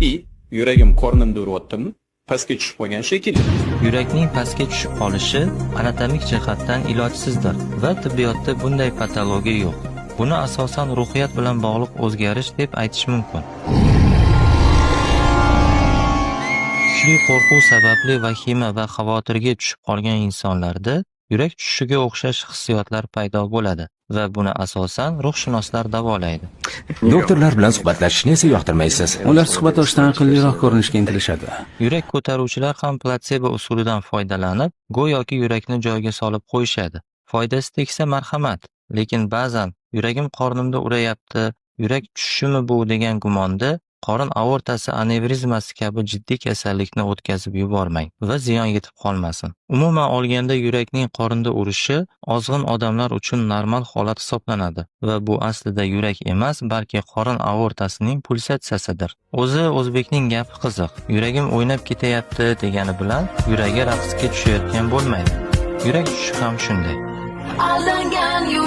И yuragim qornimda uryaptimi? Pastga tushib qolgan shekilli. Yurakning pastga tushib qolishi anatomik jihatdan ilojsizdir va tibbiyotda bunday patologiya yo'q. Buni asosan ruhiyat bilan bog'liq o'zgarish deb aytish mumkin. Kuchli qo'rquv sababli vahima va xavotirga tushib qolgan insonlarda yurak tushishiga o'xshash hissiyotlar paydo bo'ladi va buni asosan ruhshunoslar davolaydi. Doktorlar bilan suhbatlashishni esa yoqtirmaysiz. Ular suhbatdoshdan aqlliroq ko'rinishga intilishadi. Yurak ko'taruvchilar ham platsebo usulidan foydalanib, go'yoki yurakni joyiga solib qo'yishadi. Foydasi tegsa marhamat, lekin ba'zan yuragim qornimda urayapti, yurak tushishimi bu degan gumonda qorin aortasi anevrizmasi kabi jiddiy kasallikni o'tkazib yubormang va ziyon yetib qolmasin. Umuman olganda yurakning qorinda urishi ozg'in odamlar uchun normal holat hisoblanadi va bu aslida yurak emas, balki qorin aortasining pulsatsiyasidir. O'zi o'zbekning gapi qiziq. Yuragim o'ynab ketayapti degani bilan yuragi raqsga tushayotgan bo'lmaydi. Yurak tushishi ham shunday. Aldangan yurak.